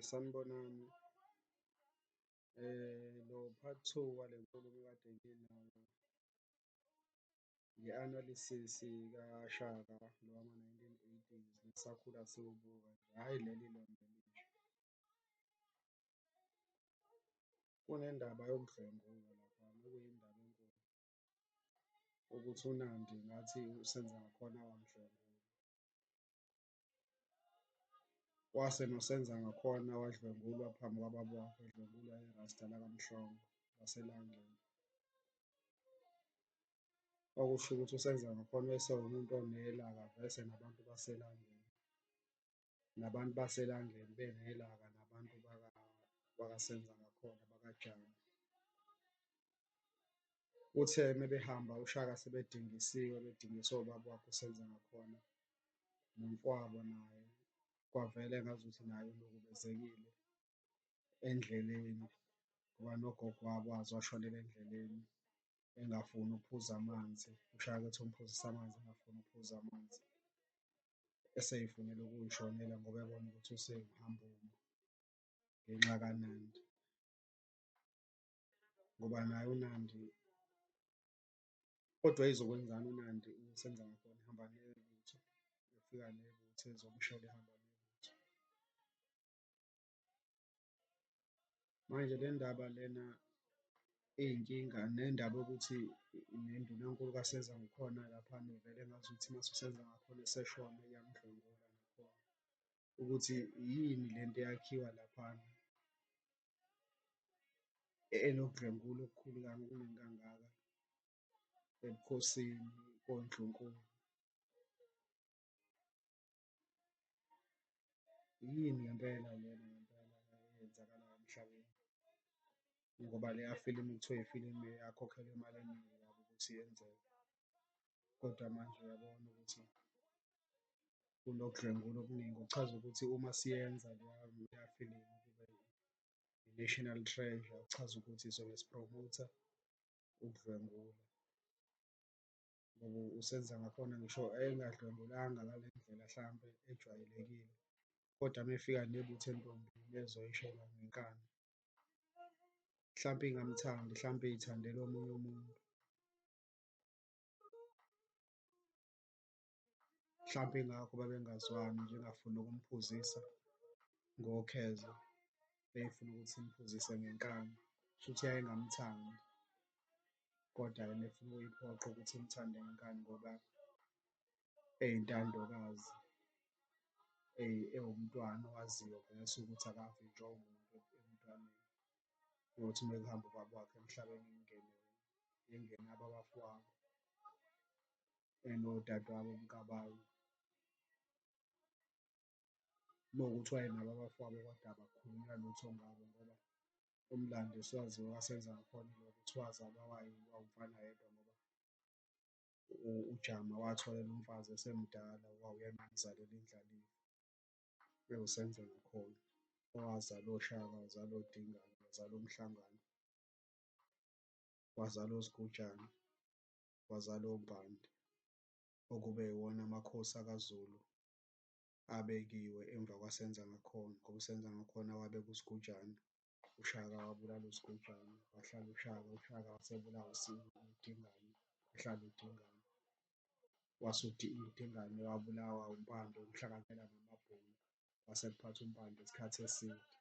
Sanibonani. Lo part two wale nkulumo ekade nginayo nge-analysis kaShaka lo wama-1980s esakhula siwubuka nje, hhayi leli lona elisha. Kunendaba yokudlwengulwa laphayana okuyindaba enkulu ukuthi uNandi ngathi uSenzangakhona wamdlwengula. Wase noSenzangakhona wadlwengulwa phambi kwababa wakhe, edlwengulwa irasta lakaMhlongo laseLangeni. Okusho ukuthi uSenzangakhona wayesewumuntu onelaka vese nabantu baseLangeni, nabantu baseLangeni benelaka nabantu bakaSenzangakhona, bakaJama. Kuthe uma behamba uShaka sebedingisiwe, bedingiswe ubaba wakhe uSenzangakhona, nomfowabo naye kwavele engazuthi naye uhlukumezekile endleleni ngoba nogogo wabo waze washonela endleleni, engafuni ukuphuza amanzi, uShaka ethi umphuzisa amanzi, engafuni ukuphuza amanzi, esey'funela ukuyishonela ngoba ebona ukuthi usewuhambuma ngenxa kaNandi. Ngoba naye uNandi, kodwa wayezokwenzani uNandi uSenzangakhona ehamba nebutho, efika nebutho ezomshela ehamba nebutho. Manje le ndaba lena iyinkinga nendaba yokuthi nendunankulu kaSenzangakhona laphana ivele engazuthi mase uSenzangakhona eseshona iyamdlwengula nakhona, ukuthi yini lento eyakhiwa laphana enokudlwengula okukhulu okuningi kangaka ebukhosini koNdlunkulu. Yini ngempela lena ngempela eyenzakalayo emhlabeni? Ngoba leya filimu kuthiwa ifilimu eyakhokhelwa imali eningi kabi ukuthi yenzeke, kodwa manje uyabona ukuthi kunokudlwengula okuningi. Okuchaza ukuthi uma siyenza leya leya filimu kube i-national treasure, kuchaza ukuthi sobe siphromotha ukudlwengula ngoba uSenzangakhona ngisho engadlwengulanga ngale ndlela hlampe ejwayelekile, kodwa uma efika nebutho entombini ezoyishela ngenkani, hlampe ingamthandi, hlampe iyithandela omunye umuntu. Mhlampe yingakho babengazwani nje, engafuni nokumphuzisa ngokhezo, eyifuna ukuthi imphuzise ngenkani, kushuthi yayingamthandi, kodwa yena efuna ukuyiphoqa ukuthi imthande ngenkani ngoba eyintandokazi, ewumntwana owaziyo vese ukuthi akavinjwa muntu ebuntwaneni. Kuyothi uma kuhamba ubaba wakhe emhlabeni imngene yena, ingene abafowabo, enodadewabo uMkabayi. Uma kuwukuthi wayenabo abafowabo kodwa akukhulunywa lutho ngabo ngoba umlando esiwaziyo kaSenzangakhona ilo ukuthi wazalwa wawumfana yedwa ngoba uJama wathola umfazi esemdala okwakuyena owamzalela indlalifa ewuSenzangakhona, owazala oShaka, wazala oDingane, wazala oMhlangana, wazala oSigujana, wazala oMpande, okube yiwona amakhosi akaZulu abekiwe emva kwaSenzangakhona, ngoba uSenzangakhona wabeka uSigujana, uShaka wabulala uSigujana, kwahlala uShaka, uShaka wasebulawa uDingane, kwahlala uDingane. Wase uDingane wabulawa uMpande, umhlakahlela namabhunu, kwase kuphatha uMpande isikhathi eside.